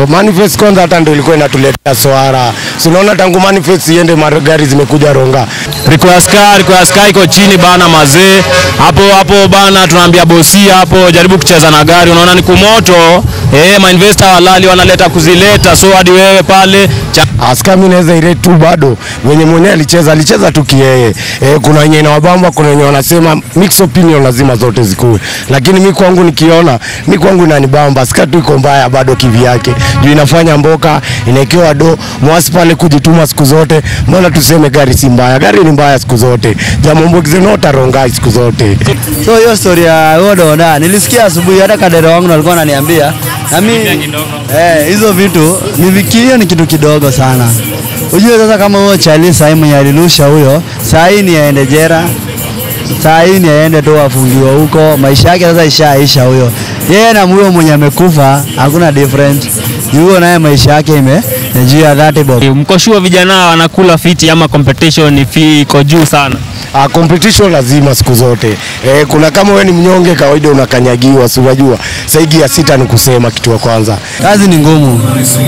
Manifest kwanza hata ndio ilikuwa inatuletea swara. Si unaona tangu manifest iende magari zimekuja Ronga. Request car iko chini bana mazee. Hapo hapo bana tunaambia bosi hapo jaribu kucheza na gari, unaona ni kumoto. Ma investor walali wanaleta kuzileta, so hadi wewe pale Aska mimi naweza ile tu bado wenye mwenyewe alicheza tu kiyeye. Kuna wenye inawabamba, kuna wenye wanasema mix opinion lazima zote zikuwe. Lakini mimi kwangu nikiona, mimi kwangu inanibamba. Aska tu iko mbaya bado kivyake. Juu inafanya mboka, inaekewa do, mwasi pale kujituma siku zote. Mbona tuseme gari si mbaya? Gari ni mbaya siku zote. Jambo mbogize Rongai siku zote. So hiyo story ya Odona nilisikia asubuhi, hata kadero wangu alikuwa ananiambia. Na mimi hizo vitu nivikirio ni kitu kidogo sana. Unajua sasa kama huyo Charlie sahi mwenye alirusha huyo, sahi ni aende jera. Sahi ni aende tu afungiwe huko, maisha yake sasa ishaisha huyo. Yeye na huyo mwenye amekufa hakuna different. Yuko naye maisha yake ime juu ya 30 bob. Mko sure vijana wanakula fiti ama competition ni fee iko juu sana? Competition lazima siku zote. Kuna kama wewe ni mnyonge kawaida unakanyagiwa, si unajua. Sasa gia sita ni kusema kitu ya kwanza. Kazi ni ngumu.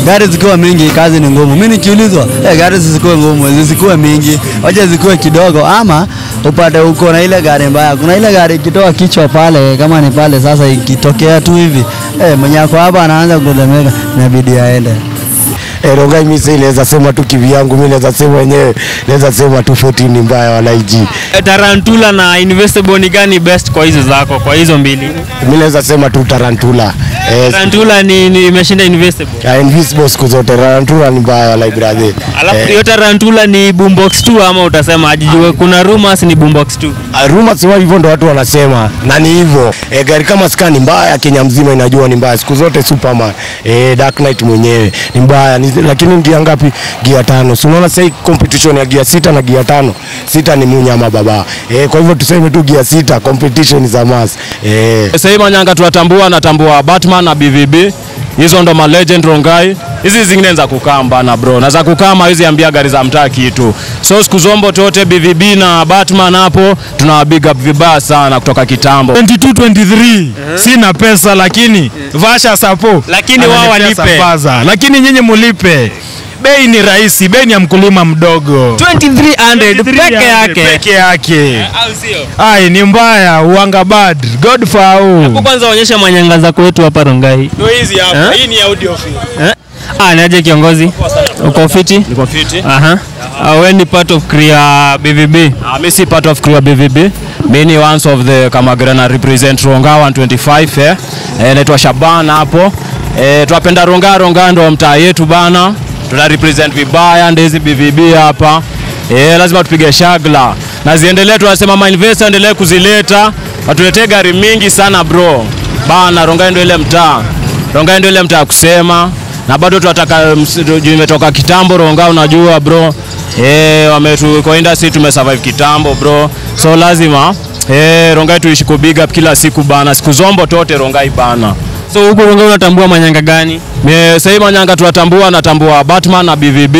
Gari zikiwa mingi kazi ni ngumu. Mimi nikiulizwa, gari zisikuwe ngumu, zisikuwe mingi, wacha zikuwe kidogo ama upate uko na ile gari mbaya. Kuna ile gari ikitoa kichwa pale kama ni pale sasa ikitokea tu hivi, mwenye ako hapa anaanza kutetemeka, inabidi aende. Rongai mimi sasa naweza sema tu kivyangu, mimi naweza sema wenyewe, naweza sema tu 14 ni mbaya walaiji. Tarantula na Investable ni gani best kwa hizo zako, kwa hizo mbili? Mimi naweza sema tu Tarantula. Tarantula ni imeshinda Investable. Investable siku zote, Tarantula ni mbaya walai brother. Alafu hiyo Tarantula ni boombox 2 ama utasema ajijue kuna rumors ni boombox 2? Rumors wao hivyo ndo watu wanasema na ni hivyo. Gari kama Ska ni mbaya, Kenya mzima inajua ni mbaya siku zote. Superman, Dark Knight mwenyewe ni mbaya. Lakini gia ngapi? Gia 5. Si unaona sasa competition ya gia 6 na gia 5. 6 ni munyama baba. Kwa hivyo tuseme tu gia 6 competition za mass. Sasa manyanga tunatambua, natambua Batman na BVB. Hizo ndo ma legend Rongai. Hizi zingine za kukamba na bro. Na za kukama hizi ambia gari za mtaa kitu. So siku zombo tote BVB na Batman hapo tuna big up vibaya sana kutoka kitambo. 22 23 sina pesa lakini Vasha sapo. Lakini wao walipe. Lakini nyinyi mulipe. Bei ni rahisi, bei ni ya mkulima mdogo. 2300 peke yake. Peke yake. Au sio? Ai ni mbaya, uanga bad. God for you. Hapo kwanza onyesha manyanga zako wetu hapa Rongai. Ndio hizi hapa. Hii ni audio fee. Naje kiongozi? Uko fiti? Niko fiti. Aha. Wewe ni part of Kria BVB? Mimi si part of Kria BVB. Mimi ni one of the Kamagrana represent Ronga 125 Naitwa Shaban hapo. Tunapenda Ronga, Ronga ndo mtaa yetu bana. Tuna represent vibaya ndizi BVB hapa. Lazima tupige shagla. Na ziendelee, tunasema ma investor endelee kuzileta. Watuletee gari mingi sana bro. Bana Ronga ndio ile mtaa. Ronga ndio ile mtaa kusema. Na bado tunataka imetoka kitambo Ronga unajua bro. Wametu kwa industry tumesurvive kitambo bro. So lazima Rongai tuishi ku big up kila siku bana. Siku zombo tote Rongai bana. So huko Rongai unatambua manyanga gani? Sasa manyanga tunatambua, natambua Batman na BVB.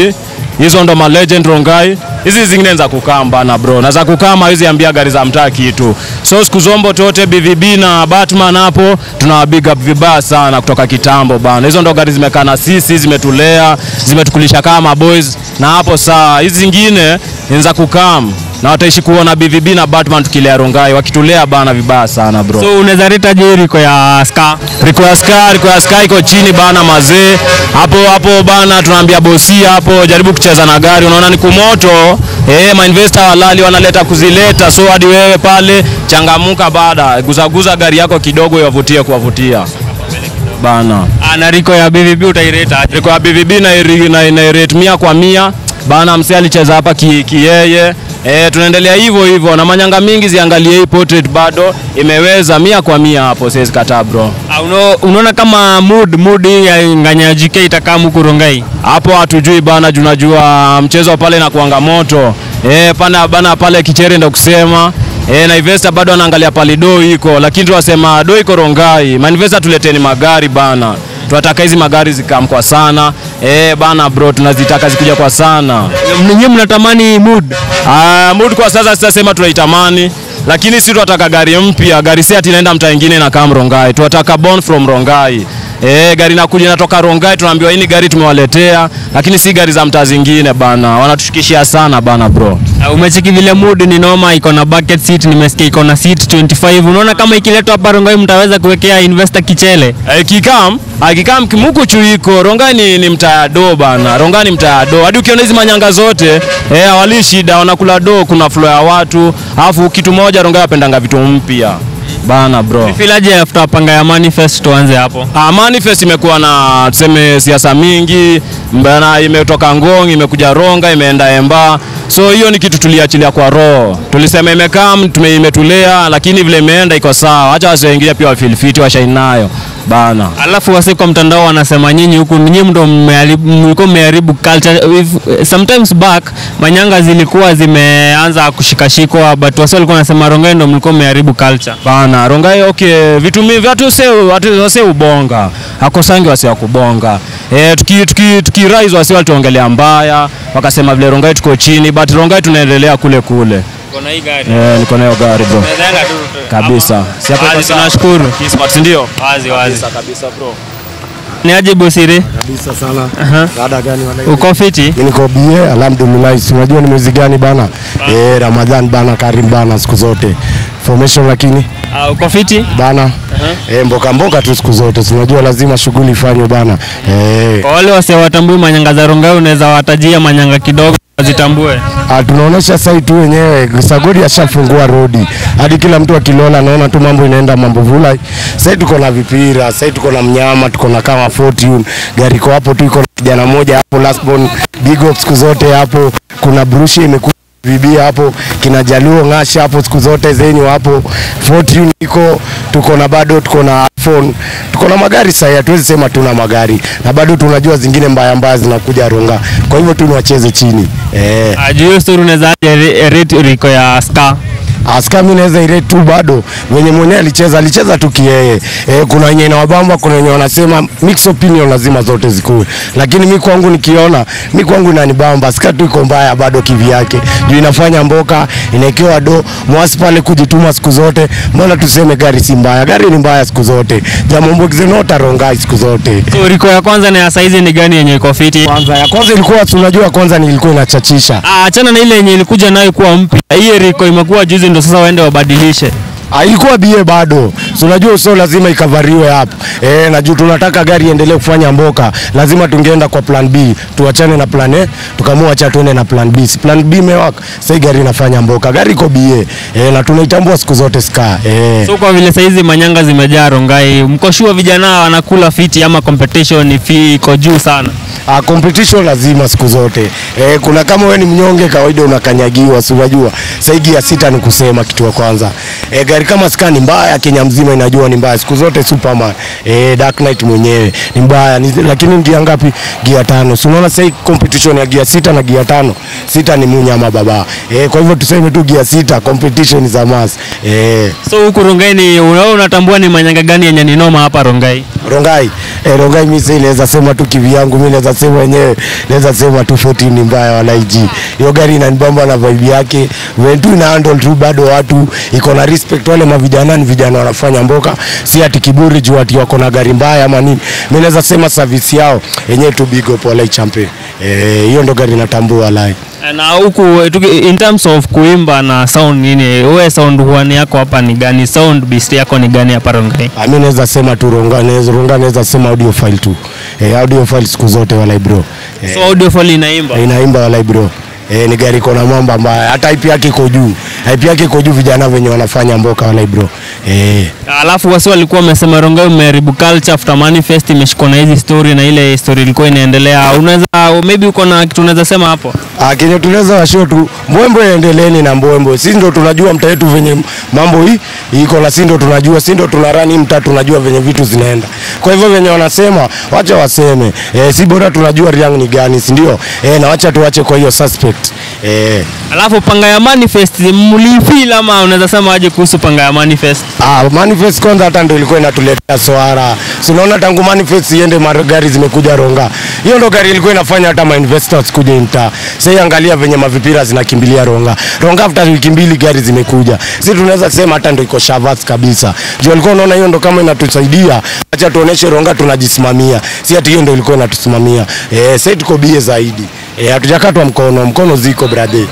Hizo ndo ma legend Rongai. Hizi zingine za kukamba na bro. Na za kukama hizi ambia gari za mtaa kitu. So siku zombo tote BVB na Batman hapo tuna big up vibaya sana kutoka kitambo bana. Hizo ndo gari zimekaa na sisi, zimetulea, zimetukulisha kama boys. Na hapo saa hizi zingine ni za kukam. Na wataishi kuona BVB na Batman tukilea Rongai wakitulea bana vibaya sana bro. So unaweza rate aje Rico ya Ska? Rico ya Ska iko chini bana mazee. Hapo hapo bana tunaambia bosi hapo jaribu kucheza na gari, unaona ni kumoto. Ma investor walali wanaleta kuzileta, so hadi wewe pale changamuka bada, guzaguza gari yako kidogo iwavutie kuwavutia. Bana. Na Rico ya BVB utairate aje? Rico ya BVB na irate 100 kwa 100. Bana msee alicheza hapa kiyeye. Tunaendelea hivyo hivyo na manyanga mingi ziangalie hii portrait bado imeweza 100 kwa 100 hapo, siwezi kataa bro. Unaona kama mood ya nganya JK itakaa huku Rongai? Hapo hatujui bana, tunajua mchezo pale na kuanga moto. Pana bana pale kichere ndo kusema. Na investor bado anaangalia pale do iko, lakini tunasema do iko Rongai. Ma investor tuleteni magari bana. Tunataka hizi magari zikam kwa sana. Bana bro tunazitaka zikuja kwa sana. Ninyi mnatamani mood? Mood kwa sasa sitasema tunaitamani, Lakini si tunataka gari mpya, gari si ati inaenda mtaa mwingine na kama Rongai. Tunataka born from Rongai. Gari inakuja inatoka Rongai, tunaambiwa hii ni gari tumewaletea, lakini si gari za mtaa zingine bana. Wanatushikishia sana bana bro. Umecheki vile mood ni noma, iko na bucket seat, nimesikia iko na seat 25. Unaona kama ikiletwa hapa Rongai mtaweza kuwekea investor kichele? Akikam kimuku chuiko. Rongai ni mtaa ya do bana. Rongai ni mtaa ya do. Hadi ukiona hizi manyanga zote, hawali shida, wanakula do, kuna flow ya watu. Alafu kitu moja Rongai wapendanga vitu mpya. Bana bro. Filaje after panga ya manifest tuanze hapo? Manifest imekuwa na tuseme siasa mingi, bana, imetoka Ngong, imekuja Ronga, imeenda Emba. So hiyo ni kitu tuliachilia kwa roho. Tulisema imekam, imetulea, lakini vile imeenda iko sawa. Acha wase wengine pia wa feel fit, wa shine nayo. Bana. Alafu wase kwa mtandao wanasema nyinyi huku nyinyi ndio mlikuwa mmeharibu culture. Sometimes back manyanga zilikuwa zimeanza kushikashikwa, but wase walikuwa wanasema Rongai ndio mlikuwa mmeharibu culture. Bana, Rongai okay, vitu mingi watu wase ubonga. Hakosangi wase wa kubonga. Tuki rise wase walituongelea mbaya, wakasema vile Rongai tuko chini, but Rongai tunaendelea kule kule. Niko na hii gari. Niko nayo gari bro. Kabisa. Si hapo kwa tunashukuru. Kismat ndio? Wazi wazi. Kabisa bro. Ni aje Bosire? Kabisa sana. Dada gani wala? Uko fiti? Mimi niko bie, alhamdulillah. Si unajua ni mwezi gani bana? Ramadhan bana, Karim bana siku zote. Formation lakini uko fiti? Bana. Mboka mboka tu siku zote. Si unajua lazima shughuli ifanywe bana. Kwa wale wasiowatambui manyanga za Rongai unaweza watajia manyanga kidogo wazitambue? Tunaonesha sasa tu wenyewe Sagodi ashafungua rodi. Hadi kila mtu akilola anaona tu mambo inaenda mambo vula. Sasa tuko na vipira, sasa tuko na mnyama, tuko na kama Fortune. Gari iko hapo tu, iko kijana mmoja hapo last born big up siku zote hapo. Kuna brushi imekuwa bibi hapo, kina Jaluo Ngasha hapo siku zote zenyu hapo. Fortune iko, tuko na bado tuko na iPhone. Tuko na magari sasa, hatuwezi sema tuna magari. Na bado tunajua zingine mbaya mbaya zinakuja Ronga. Kwa hivyo tu niwacheze chini. Ajue story unaweza rate riko ya Scar. Aska mimi naweza irate tu bado wenye mwenyewe alicheza tu kiyeye. Kuna wenye inawabamba, kuna wenye wanasema mix opinion lazima zote zikuwe. Lakini mimi kwangu nikiona, mimi kwangu inanibamba. Aska tu iko mbaya bado kivyake. Juu inafanya mboka, inaekewa do, mwasi pale kujituma siku zote. Mbona tuseme gari si mbaya? Gari ni mbaya siku zote. Jambo nota Rongai siku zote. So riko ya kwanza na ya saizi ni gani yenye iko fiti? Kwanza ya kwanza ilikuwa tunajua kwanza ni ilikuwa inachachisha. Achana na ile yenye ilikuja nayo kuwa mpya. Hii riko imekuwa juzi ndio sasa waende wabadilishe. Ilikuwa bie bado. So unajua uso lazima ikavariwe hapo. Na juu tunataka gari iendelee kufanya mboka, lazima tungeenda kwa plan B. Tuachane na plan A, tukamua acha tuende na plan B. Plan B imewaka. Sasa gari inafanya mboka. Gari iko bie. Na tunaitambua siku zote Scar. So kwa vile saizi manyanga zimejaa Rongai, mkoshua vijana wanakula fiti ama competition ni iko juu sana? Competition lazima siku zote. Kuna kama wewe ni mnyonge kawaida unakanyagiwa, si unajua. Sasa gia sita ni kusema kitu ya kwanza. Gari kama Scar ni mbaya, Kenya mzima inajua ni mbaya siku zote. Superman, Dark Knight mwenyewe ni mbaya, lakini gia ngapi? Gia 5. Si unaona sasa competition ya gia 6 na gia 5. 6 ni munyama baba. Kwa hivyo tuseme tu gia 6 competition za mass. So huku Rongai ni unatambua ni manyanga gani yenye ni noma hapa Rongai? Rongai, Rongai mimi sasa naweza sema tu kivyangu, mimi naweza sema wenyewe, naweza sema tu 14 ni mbaya wala IG. Hiyo gari inanibamba na vibe yake. When tu ina handle tu bado watu iko na respect, wale mavijana ni vijana wanafanya mboka, si ati kiburi juu ati wako na gari mbaya ama nini. Mimi naweza sema service yao yenyewe tu big up wala champion. Hiyo ndo gari natambua wala. Na huku in terms of kuimba na sound nini, wewe sound huani yako hapa ni gani? Sound beast yako ni gani hapa Rongai? Mimi naweza sema tu Rongai, naweza sema audio file tu. Audio file siku zote wala bro. So audio file inaimba? Inaimba wala bro. Ni gari kona mambo mbaya, hata IP yake iko juu. IP yake iko juu, vijana wenye wanafanya mboka wala bro. Alafu wasi walikuwa wamesema Rongai umeharibu culture after manifest imeshikwa na hizi story na ile story ilikuwa inaendelea. Unaweza maybe uko na kitu unaweza sema hapo? Kenye tunaweza washow tu mbwembwe endeleeni na mbwembwe. Sisi ndio tunajua mtaa wetu venye mambo hii iko, na sisi ndio tunajua, sisi ndio tunarani mtaa, tunajua venye vitu zinaenda. Kwa hivyo venye wanasema wacha waseme. Si bora tunajua riang ni gani, si ndio? Na wacha tuache kwa hiyo suspect. Alafu panga ya manifest mlifeel ama unaweza sema aje kuhusu panga ya manifest? Manifest kwanza hata ndio ilikuwa inatuletea swara. Si unaona tangu manifest iende magari zimekuja Ronga. Hiyo ndio gari ilikuwa inafanya hata ma investors kuja mtaa. Sasa angalia venye mavipira zinakimbilia Ronga. Ronga after wiki mbili gari zimekuja. Sisi tunaweza sema hata ndio iko shavas kabisa. Juu walikuwa unaona hiyo ndio kama inatusaidia. Acha tuoneshe Ronga tunajisimamia. Si ati hiyo ndio ilikuwa inatusimamia. Sasa tuko bie zaidi. Hatujakatwa mkono, mkono ziko brother.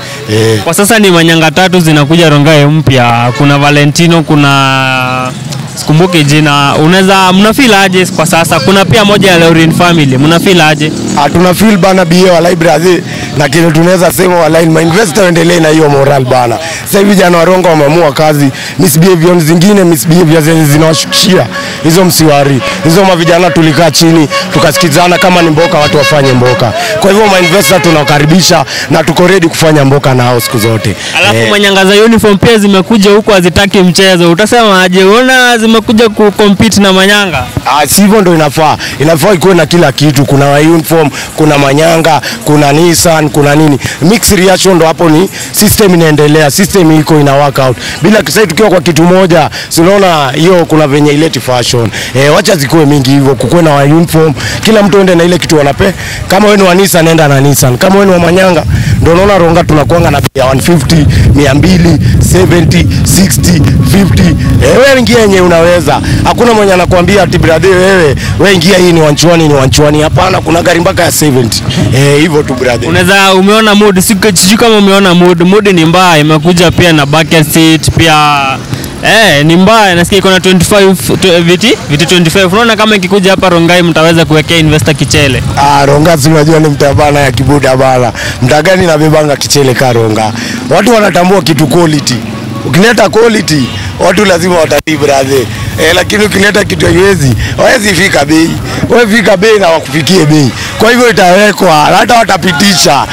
Kwa sasa ni manyanga tatu zinakuja Rongai mpya. Kuna Valentino, kuna sikumbuki jina. Unaweza mnafeel aje kwa sasa? Kuna pia moja ya Lauren family. Mnafeel aje? Tuna feel bana BA walai brother. Na kile tunaweza sema walai ma investor waendelee na hiyo moral bana. Sasa hivi vijana wa Ronga wameamua kazi, misbehavior zingine, misbehavior zenye zinawashushia. Hizo msiwari. Hizo mavijana tulikaa chini tukasikizana kama ni mboka watu wafanye mboka. Kwa hivyo ma investor tunawakaribisha na tuko ready kufanya mboka nao siku zote. Alafu manyanga za uniform pia zimekuja huko hazitaki mchezo. Utasema aje? Unaona zimekuja ku compete na manyanga? Sivyo ndo inafaa. Inafaa ikuwe na kila kitu. Kuna uniform, kuna manyanga, kuna Nissan, kuna nini. Mixed reaction ndo hapo ni system inaendelea, system iko ina work out. Bila sasa tukiwa kwa kitu moja, si unaona hiyo kuna venye ileti fashion. Wacha zikuwe mingi hivyo, kukuwe na uniform, kila mtu ende na ile kitu wanape. Kama wewe ni wa Nissan nenda na Nissan, kama wewe ni wa manyanga ndio unaona Ronga tunakuanga na 150, 200, 70, 60, 50. Wewe ingia yenye unaweza. Hakuna mwenye anakuambia ati brother wewe ingia hii ni wanchuani ni wanchuani. Hapana, kuna gari mpaka ya 70. Hivyo tu brother. Unaweza umeona mood, sijui kama umeona mood ni mbaya, imekuja pia na bucket seat pia. Ni mbaya, nasikia iko na 25 viti 25. Unaona kama ikikuja hapa Rongai mtaweza kuwekea investor kichele? Ronga si unajua ni mtaa bana ya kibuda bana. Mtaa gani inabebanga kichele ka Ronga? Watu wanatambua kitu quality. Ukileta quality watu lazima watatii brother. Lakini ukileta kitu haiwezi, hawezi fika bei. Wewe fika bei na wakufikie bei. Kwa hivyo itawekwa, hata watapitisha.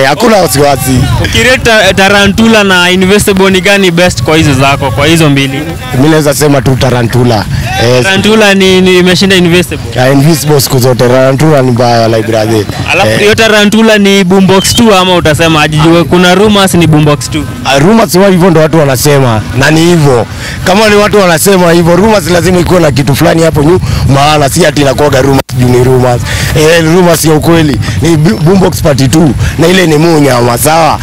Hakuna wasiwasi. Ukileta Tarantula na Investable ni gani best kwa hizo zako, kwa hizo mbili? Mimi naweza sema tu Tarantula. Tarantula ni imeshinda Investable. Investable siku zote Tarantula ni mbaya like brother. Alafu hiyo Tarantula ni boombox 2 ama utasema aje? Kuna rumors ni boombox 2. Rumors wa hivyo ndo watu wanasema na ni hivyo. Kama ni watu wanasema hivyo rumors lazima ikuwe na kitu fulani hapo nyuma, maana si ati inakuwa rumors juu ni rumors. Rumors ya ukweli ni boombox part 2 na ile ni munyama sawa.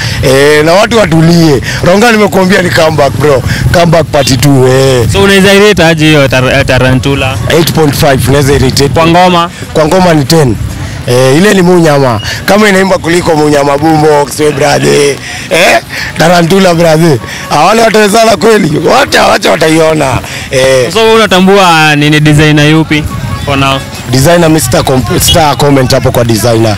Na watu watulie. Ronga nimekuambia ni comeback bro. Comeback part 2. So unaweza irate aje hiyo Tarantula? 8.5 unaweza irate. Kwa ngoma? Kwa ngoma ni 10. Ile ni munyama. Kama inaimba kuliko munyama boombox we brother. Tarantula brother. Wale watawezana kweli. Wacha wataiona. So wewe unatambua nini designer yupi? For now. Designer Mr. Star comment hapo kwa designer.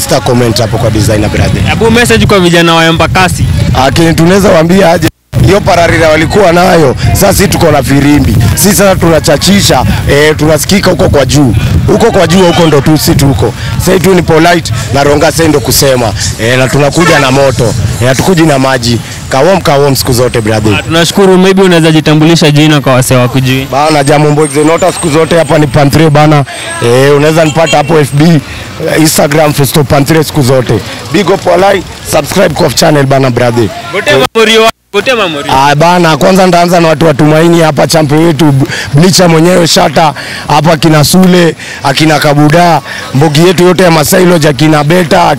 Star comment hapo kwa designer brother. Hebu message kwa vijana wa Embakasi. Tunaweza waambia aje? Hiyo pararira walikuwa nayo, sasa sisi tuko na firimbi. Sisi sasa tunachachisha, tunasikika huko kwa juu. Huko kwa juu huko ndo tu sisi tuko. Sasa tu ni polite na Ronga sasa ndo kusema. Na tunakuja na moto. Hatukuji na maji. Kawom siku zote brother. Tunashukuru, maybe unaweza jitambulisha jina kwa wase wa kujui. Bana Jambo Zenota siku zote hapa ni Pantre bana. Unaweza nipata hapo FB, Instagram Festo Pantre siku zote. Big up walai, subscribe kwa channel bana brother. Bana kwanza ndaanza na watu wa Tumaini hapa, champion wetu Bleacher mwenyewe Shata hapa, akina Sule, akina Kabuda, mbogi yetu yote ya Masai Lodge, akina Beta,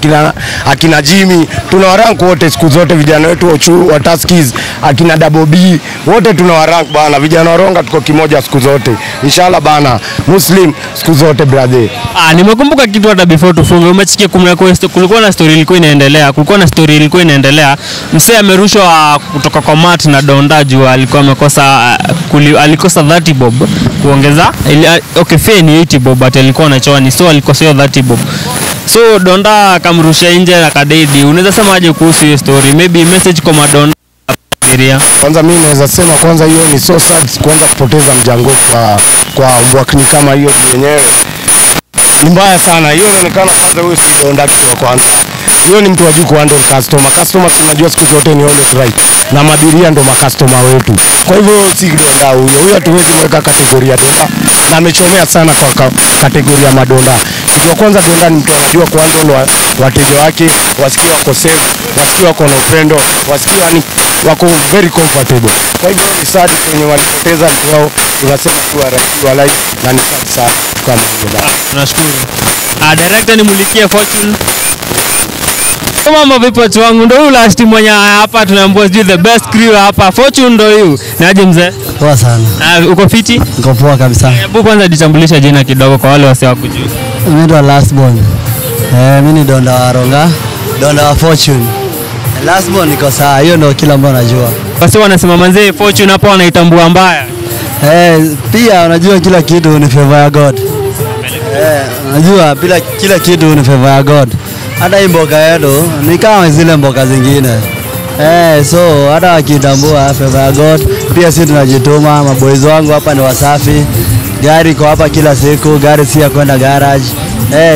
akina Jimmy, tunawarank wote siku zote, vijana wetu wa Tuskies, akina Double B, wote tunawarank bana, vijana wa Ronga tuko kimoja siku zote. Inshallah bana, Muslim siku zote brother. Nimekumbuka kitu hata before tufunge, umesikia kulikuwa na story ilikuwa inaendelea, msee amerushwa kutoka kwa mat na donda juu alikuwa amekosa alikosa 30 bob kuongeza okay fare ni 80 bob but alikuwa anachoa so alikosa 30 bob, so donda akamrusha nje na kadedi. Unaweza sema aje kuhusu hiyo story? Maybe message kwa madonda abiria. Kwanza mimi naweza sema kwanza hiyo ni so sad kwanza kupoteza mjango kwa mbwakni kama hiyo yenyewe. Ni mbaya sana. Hiyo inaonekana kwanza huyo si donda kwa kwanza. Hiyo ni mtu wa juu kuhandle customer. Customer tunajua siku zote ni always right. Na mabiria ndo makastoma wetu. Kwa hivyo si donda huyo. Huyo hatuwezi kuweka kategoria donda. Na amechomea sana kwa kategoria madonda. Kitu ya kwanza donda ni mtu anajua kuhandle wateja wake, wasikie wako safe, wasikie wako na upendo, wasikie yani Wako very comfortable. Kwa hivyo ni sad kwenye walipoteza mtu wao, tunasema tu RIP walai, na ni sad sana kama hiyo bana. Tunashukuru. Director nimulikie Fortune. Mambo vipi watu wangu, ndio huyu last mwenye hapa tunaambiwa sijui the best crew hapa. Fortune ndio huyu. Ni aje mzee? Poa sana. Uko fiti? Niko poa kabisa. Hebu kwanza jitambulisha jina kidogo kwa wale wasio wakujua. Mimi ndo last born. Mimi ni donda wa Ronga, donda wa Fortune. Last born niko sawa, hiyo ndio kila mtu anajua. Wasi wanasema manzee Fortune hapa wanaitambua mbaya. Pia unajua kila kitu ni favor ya God. Unajua bila kila kitu ni favor ya God. Hata hii mboka yetu ni kama zile mboka zingine. So hata wakitambua favor ya God, pia sisi tunajituma. Maboys wangu hapa ni wasafi. Gari iko hapa kila siku, gari si ya kwenda garage.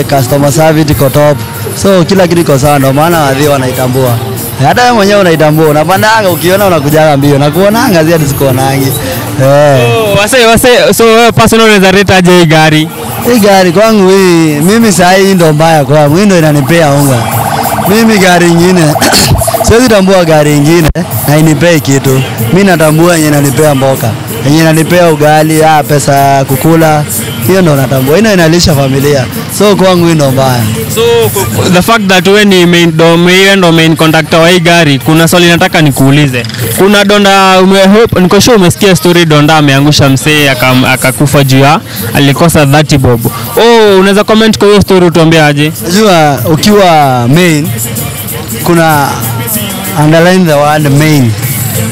Customer service iko top. So kila kitu iko sawa, ndio maana wadhi wanaitambua. Hata wewe mwenyewe unaitambua, unapandanga ukiona unakujaga mbio, nakuonanga zia nisikuonangi. Oh, wase so wewe personal unaweza rate aje hii gari? Hii gari kwangu hii, mimi saa hii ndo mbaya kwangu, hii ndo inanipea unga. Mimi gari nyingine siwezi tambua gari nyingine na inipei kitu. Mimi natambua yenye inanipea mboka, yenye inanipea ugali, pesa kukula, hiyo ndo natambua. Hii ndo inalisha familia. So kwangu hii ndo mbaya. So the fact that wewe ni main wewe ndo main conductor wa hii gari, kuna swali nataka nikuulize. Kuna donda hope niko sure umesikia story donda ameangusha msee akakufa juu ya alikosa 30 bob. Oh, unaweza comment kwa hiyo story utuambie aje? Unajua ukiwa main kuna underline the word main.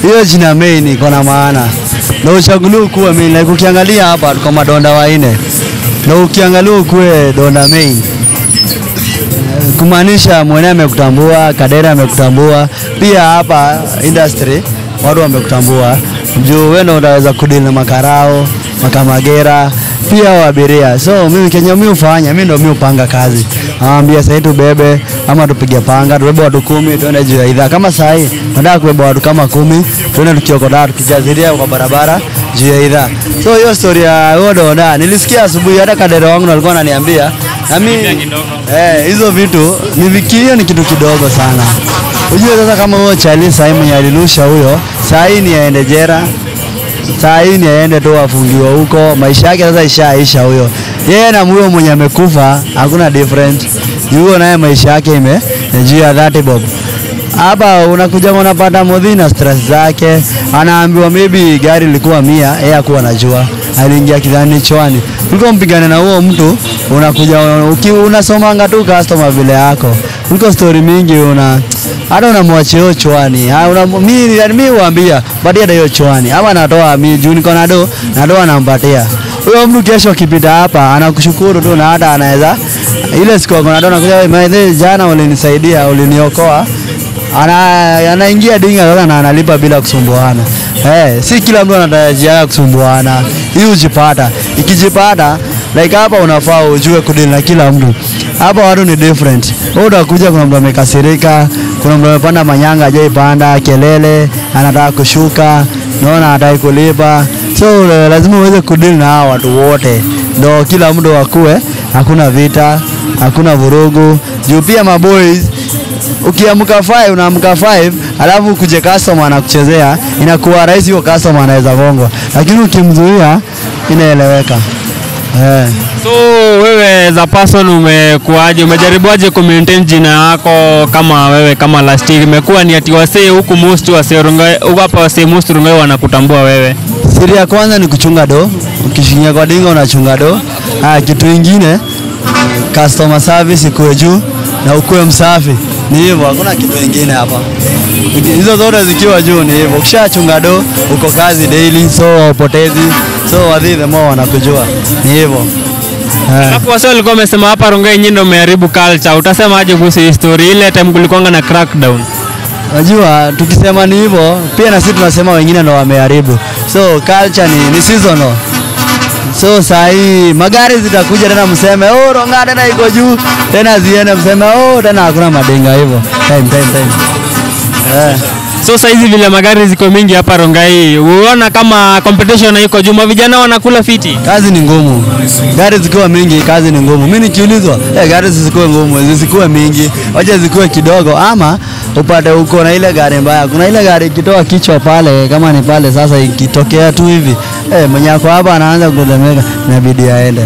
Hiyo jina main iko na maana. Na uchaguliwe kuwa main, like ukiangalia hapa tuko madonda wanne. Na ukiangalia ukuwe donda main, kumaanisha mwenyewe amekutambua, Kadera amekutambua, pia hapa industry watu wamekutambua. Juu wewe ndio utaweza kudeal na makarao, makamagera, pia wa abiria. So mimi Kenya mimi hufanya, mimi ndio mimi hupanga kazi. Naambia sasa tubebe ama tupige panga, tubebe watu 10 tuende juu ya idhaa. Kama sasa hii nataka kubeba watu kama 10, tuende tukiokota tukijaziria kwa barabara juu ya idhaa. So hiyo story ya huyo donda nilisikia asubuhi, hata Kadera wangu alikuwa ananiambia. Na mimi hizo vitu ni hiyo ni kitu kidogo sana. Unajua sasa kama huyo Charlie sasa mwenye alirusha huyo, sasa ni aende jera. Sasa ni aende tu afungiwe huko, maisha yake sasa ishaisha huyo. Yeye na huyo mwenye amekufa hakuna different. Huyo naye maisha yake ime juu ya 30 bob. Hapa unakuja unapata modhi na stress zake, anaambiwa maybe gari lilikuwa 100, yeye hakuwa anajua. Aliingia kidhani chwani. Uliko mpigane na huo mtu, unakuja unasomanga tu customer vile yako. Uliko story mingi una hata unamwachia hiyo chwani. Mimi huambia badia hiyo chwani. Ama natoa mimi juu niko na do, natoa nampatia. Huyo mtu kesho akipita hapa anakushukuru tu na hata anaweza ile siku akona do anakuja, wewe jana ulinisaidia, uliniokoa. Anaingia dinga sasa na analipa bila kusumbuana. Si kila mtu anatarajia kusumbuana. Hii ujipata. Ikijipata like hapa unafaa ujue kudeal na kila mtu. Hapa watu ni different. Wewe utakuja kuna mtu amekasirika, kuna mtu amepanda manyanga hajaipanda, kelele, anataka kushuka, naona hataki kulipa. So lazima uweze kudeal na hao watu wote. Ndio kila mtu akue, hakuna vita, hakuna vurugu. Juu pia maboys ukiamka 5 unaamka 5 alafu kuje customer anakuchezea, inakuwa rahisi hiyo customer anaweza gongwa, lakini ukimzuia inaeleweka. So wewe as a person umekuaje, umejaribuaje ku maintain jina yako kama wewe kama last year imekuwa ni ati wasee huku most wasee Rongai huku hapa wasee most Rongai wanakutambua wewe? Siri ya kwanza ni kuchunga do. Ukishingia kwa dinga unachunga do. Kitu kingine customer service ikuwe juu na ukuwe msafi. Ni hivyo, hakuna kitu kingine hapa. Hizo zote zikiwa juu ni hivyo. Ukishachunga do uko kazi daily, so upotezi. So wadhi the more wanakujua. Ni hivyo. Alafu wasee walikuwa wamesema hapa Rongai nyinyi ndio mmeharibu culture. Utasema aje kuhusu history ile time kulikuwa na crackdown? Unajua tukisema ni hivyo pia na sisi tunasema wengine ndio wameharibu. So culture ni seasonal. So saa hii magari zitakuja tena mseme oh Rongai tena iko juu, tena ziende mseme oh tena hakuna madinga hivyo. Time. So saizi vile magari ziko mingi hapa Rongai, unaona kama competition haiko juu, vijana wanakula fiti. Kazi ni ngumu, gari zikiwa mingi, kazi ni ngumu. Mimi nikiulizwa, gari zisikuwe ngumu, zisikuwe mingi, wacha zikuwe kidogo, ama upate uko na ile gari mbaya. Kuna ile gari ikitoa kichwa pale, kama ni pale sasa, ikitokea tu hivi, mwenye ako hapa anaanza kutetemeka, inabidi aende.